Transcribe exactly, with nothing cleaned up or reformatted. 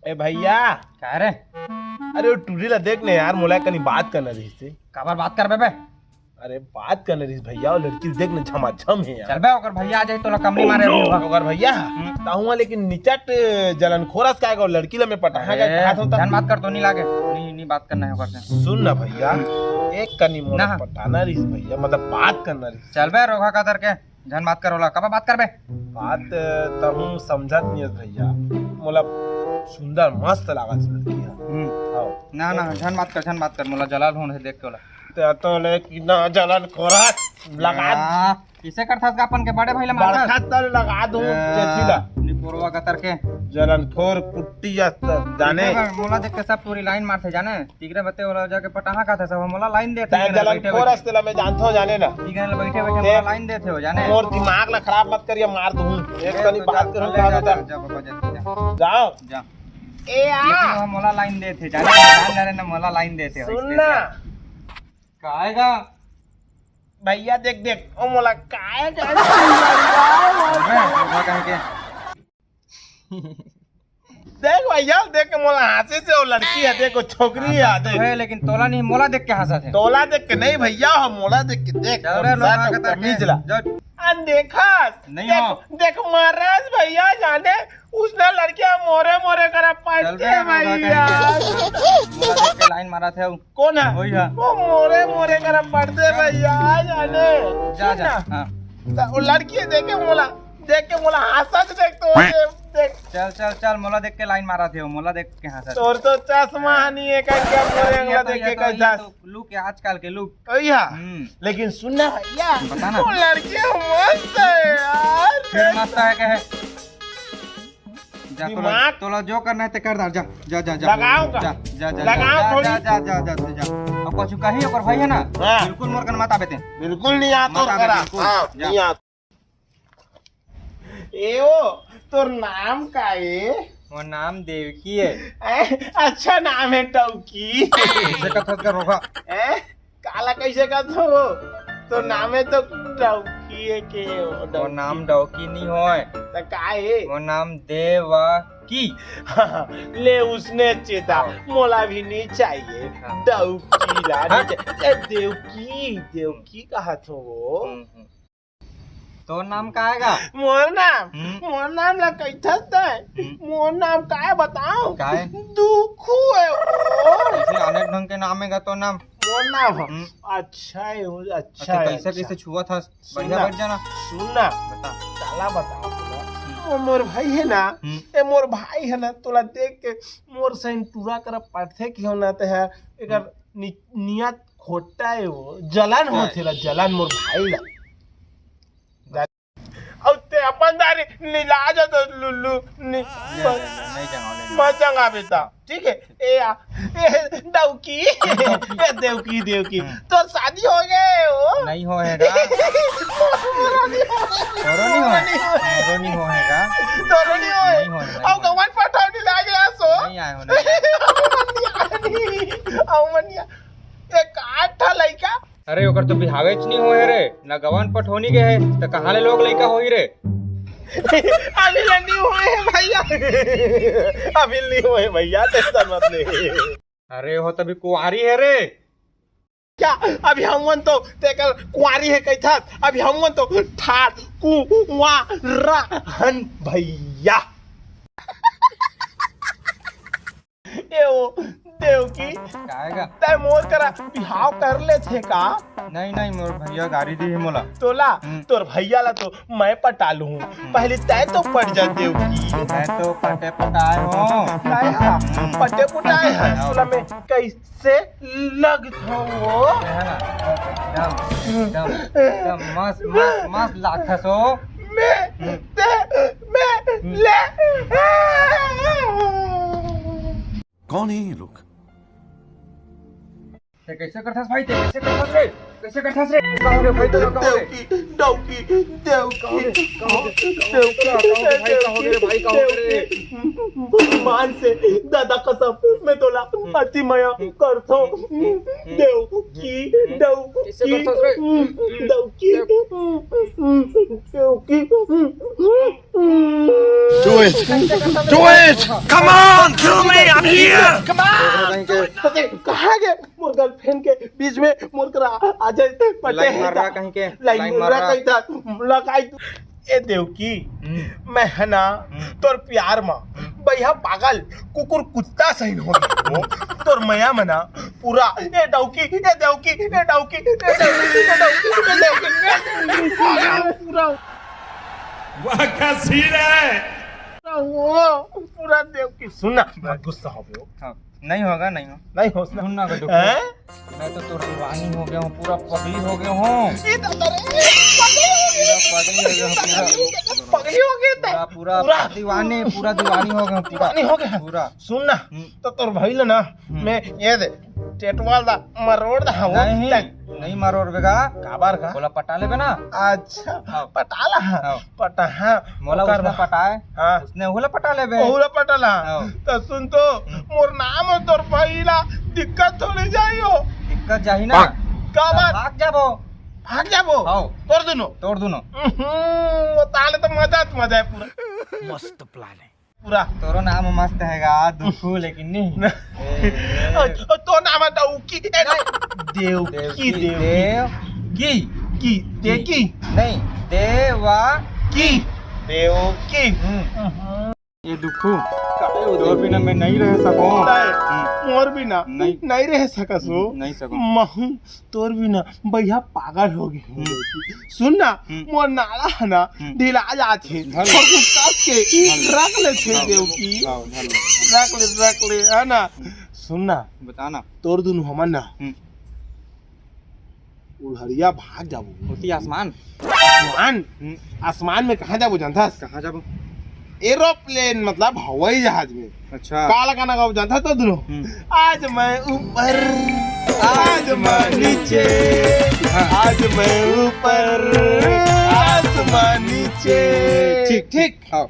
ए भैया। का रे? अरे वो टूरी ला देख ने यार, मोला कनी बात करना रहिस हे। काबर बात करबे बे? अरे बात करना रहिस भैया, वो लड़की देख ने, झमाझम हे यार। चल बे, ओकर भैया आ जाए तोला कमली मारे अभी ओहा। ओकर भैया? हम्म। ताहुआ लेकिन निचट जलनखोर अस का, वो लड़की ला मैं पटाहा का अरे, कहात हों त। झन बात कर, तो नहीं लागे, नहीं, नहीं बात करना हे ओकर से। सुन ना भैया, एक कनी मोला ना। पटाना रहिस भैया, मतलब बात करना रहिस। चल बे, रोगहा कतर के। झन बात कर ओला, काबर बात करबे? बात तहूँ समझत नहीं हस भैया, मोला सुंदर मस्त लागत हे लड़की ह। हम्म। हाँ। ना, ना, झन बात कर, झन बात कर, मोला जलन होत हे देख के ओला। ते तो ले कि ना जलन खोरा लगा। आ, किसे करथस गा अपन के बड़े भाई ला मारथस? बड़का तल लगा दूँ ए, चेथी ला। निपोरवा कतर के। जलनखोर कुट्टी या जाने। मोला देख के सब टूरी लाइन मारथे जाने। तिकरे बते ओला जाके पटाहा कहाथे सब, मोला लाइन देथे। तैं जलनखोर अस तेला मैं जानथों जाने ना। ठीक हे, बैठे बैठे ते मोला लाइन देथे हो जाने। मोर दिमाग ला खराब मत करिया, मार दूँ। एक ए, कनी तो बात जा, करूँ जा, कहा जा, था। जा, बाबा, जा, जा। जाओ। जा। ए आ। लेकिन वो मोला लाइन देथे जाने, जान जाने ना मोला लाइन देथे हो, सुन इसलिए ना। जा। काहे गा? भैया देख देख, ओ मोला काहे का अबे, मोला कहे के। देख भैया, देख के मोला हाँसे से वो लड़की हे, देख वो छोकरी हे, हाँसत तो देख। हे, लेकिन तोला नहीं, मोला देख के हाँसत हे। तोला देख के नहीं भैया, हो मोला देख के देख, चल रे, और लोग साथ का कमीज ला। जा। आ देखस, नहीं देख, हो। देख मारस भैया जाने, उसने लड़कियां मोरे मोरे करा चल पटथे बे, लोग का भैया। कहे। मोला देख के लाइन मारथे वो। कौन हे? वही हे। वो मोरे मोरे करा पटथे भैया, जाने। जा, सुन जा, ना। हाँ। त वो लड़की देख के मोला देख के मोला हाँसत देख तो, देख, देख। चल, चल, चल, मोला देख के लाइन मारथे वो, मोला देख के हाँसथे। तोर तो चश्मा नहीं हे, का क्या मोरे अरे, ये अंगला तो, देख ये के तो, ये कइसा? तो लुक हे आजकल के लुक। भैया, हम्म। लेकिन सुन ना भैया, बता ना। वो लड़की मस्त हे यार। फिर मस्त हे कहे? जा, तोला, दिमाग तोला जो करना हे ते कर डार, जा, जा, जा, जा। लगाओ का? जा, जा, जा, लगाओ जा, थोड़ी। जा, जा, जा, जा, जा। अब कुछ कही ओकर भाई हे ना? हाँ। बिल्कुल मोर कन मत आबे ते। बिल्कुल नहीं आता मत आबे करा। बिल्कुल। हाँ, जा। नहीं आता। ए ओ, तोर नाम का ए? मोर नाम देवकी हे। ए, अच्छा नाम हे डौकी। कइसे कथस गा रोगहा? ए, काला कइसे कथस वो? तोर नाम हे तो डौकी हे के ओ, मोर डौकी। नाम डौकी नहीं होय। त का हे? मोर नाम देवकी। ले उसने चेता, हाँ। मोला भी नहीं चाहिए। हाँ। डौकी ला नहीं हाँ। चाहिए। ए, देवकी, देवकी कहाथों वो। हम्म, हम्म। तोर नाम का हे गा? मोर नाम? हम्म। मोर नाम ला कइथस तैं? हम्म। मोर नाम का हे बताओं? का हे? दुखू हे वो। अइसे अनेक ढंग के नाम हे गा तोर नाम। मोर नाम हे? हम्म। अच्छा हे वो, अच्छा अच्छा, हे, कइसे, अच्छा। कइसे छुअत हस? सुन बढ़िया ना, बैठ जाना। सुन ना। बता। काला बताओं तोला। हम्म। वो मोर भाई हे ना, हम्म। ए मोर भाई हे ना, तोला देख के मोर सैन टूरा करा पटथे कि हो ना ते हे, एकर हम्म। नि-, नियत खोटा हे वो, जलन होथे ला, जलन मोर भाई ला। अउ ते अपन दारी लीला जा तो लुल्लू, नि-, नहीं, नहीं, नहीं, नहीं जंगाओ, नहीं। मत जंगा बेटा, ठीक हे? ए आ, ए डौकी, ए देवकी, देवकी, हम्म। तोर शादी हो गे वो? नहीं होय हे गा। तोरो नहीं होय? तोरो नहीं होय? तोरो नहीं होय हे गा? तोरो नहीं होय? नहीं होय, नहीं अउ होय। गवन पठौनी लागे आसो। नहीं आए हो, नहीं आए। अउ मनिया, एक आठ ठा लइका अरे, ओकर तो बिहावेच नहीं होय हे रे, न गवन पठौनी गे हे, त कहाँ ले लोग लइका होही रे? अभी ले नहीं होय हे भैया, अभी नहीं होय हे भैया, tension मत ले। अरे, हो तभी कुंवारी हे रे। क्या? अभी हमन तो तेकर कुंवारी हे कहिथस, अभी हमन तो ठाड़ कुंवारा हन भैया। ए ओ, देवकी, काहे गा? तैं मोर करा बिहाव कर लेथे का? नहीं, नहीं, मोर भैया गारी दिही मोला। तोला? हम्म। तोर भैया ला तो मैं पटा लूँ। हम्म। पहले तैं तो पट जा देवकी। मैं तो पटे पटाए हूँ। काय हा? हम्म। पटे पटाए हा। हाँ। तोला मैं कइसे लगथों वो? है ना? एकदम, एकदम, एकदम मस्त, मस्त, मस्त लागथस वो। मैं, हम्म। ते, मैं, हम्म। ले। कौन है ये लोग? ते कइसे करथस भाई, ते कइसे करथस रे? कइसे करथस रे? का हो गे भाई, तोला का हो गे? देवकी, डौकी, देवकी। का हो गे? का हो गे? का हो गे? देवकी, का हो गे भाई, का हो गे रे भाई, का हो गे रे? देवकी। मान से दादा कसम, मैं तोला अति मया करथों। देवकी, डौकी, कइसे करथस रे? डौकी, Devaki. Do it. Do it. Come on, kill me. I'm here. कहाँ गए मोर गर्लफ्रेंड के बीच में मोर करा आ जाए? पटे लाइन है मार रहा ता। कहीं के, लाइन लाइन मार मार रहा रहा। कहीं था। लगाई तू। ए देवकी, हम्म। मैं है ना, हम्म। तोर प्यार मा हम्म। बइहा पागल कुकुर कुत्ता सही हो गया। तोर मया मना पूरा ए डौकी, ए देवकी, ए डौकी, ए देवकी, ए देवकी, ए देवकी, ए देवकी, पूरा। वाह, क्या सीन है। वो पूरा देवकी। सुन ना, मत गुस्सा हो गयो। हाँ, नहीं होगा, नहीं हो। नहीं हो, सुन ना। सुन ना, बेटू। हैं? मैं तो तोर दीवानी हो गया हूँ, पूरा पगली हो गया हूँ। ये तो तेरे पगली हो गया। पूरा पगली हो गया हूँ, पूरा। पगली हो गया था। पूरा, पूरा पूरा। दीवानी, पूरा दीवानी हो गया हूँ, पूरा। दीवानी हो गया। पूरा। सुन ना, हम्म। तो तोर भाई ला ना, हम्म। मैं ये दे, टेटवाल दा, मरोड़ दा, वो नहीं, तक। नहीं मरोड़ बेगा। काबर का? बोला पटा लेबे ना। अच्छा, हाँ। पटा ला, हाँ। हाँ। पटा, हाँ। मोला ओकर उसने बा-, पटाए, हाँ। उसने ओला पटा लेबे। ओला पटा ला। हाँ। तो सुन तो, हम्म। मोर नाम और तोर भाई ला दिक्कत थोड़ी जाई हो। दिक्कत जाही ना। काबर? भाग जाबो। भाग जाबो? हाँ। तोर दुनो? तोर दुनो। उहुं, वो ताले तो मजा, मजा है पूरा। मस्त प्लान है। पूरा। तोरो नाम मस्त हैगा, दुखू, लेकिन नहीं। ए, ए। और, और तो नाम है डौकी, ए, नहीं। देवकी, देवकी, देवकी। देव, की। की, देकी। नहीं, देवा। की। देवकी। हम्म। हम्म। ये दुखू, काहे हो तोर देवकी? बिना मैं नहीं रह सकूं। नहीं, हम्म। मोर बिना नहीं। नहीं रह सकस हो। नहीं सकूं। महू तोर बिना बइहा पागल हो गए हूँ हम्म। देवकी। सुन ना, हम्म। मोर नाड़ा है ना, हम्म। ढिला जात हे। धर ले। और कुछ कस के धर ले। रख ले छे हाँ। देवकी। हाँ, धर ले। रख ले, रख ले, है ना? हम्म। सुन ना, बता ना। तोर दुनू हमन ना हम्म। उड़हरिया भाग जाबो। होती आसमान। आसमान? हम्म। आसमान में कहाँ जाबो जानथस? कहाँ जाबो? एरोप्लेन, मतलब हवाई जहाज में। अच्छा। काला गाना गाओ जानथा तो दुनो? हम्म। आज मैं ऊपर, आज मैं नीचे, हाँ। आज मैं ऊपर, आसमान नीचे। ठीक, ठीक। हाँ।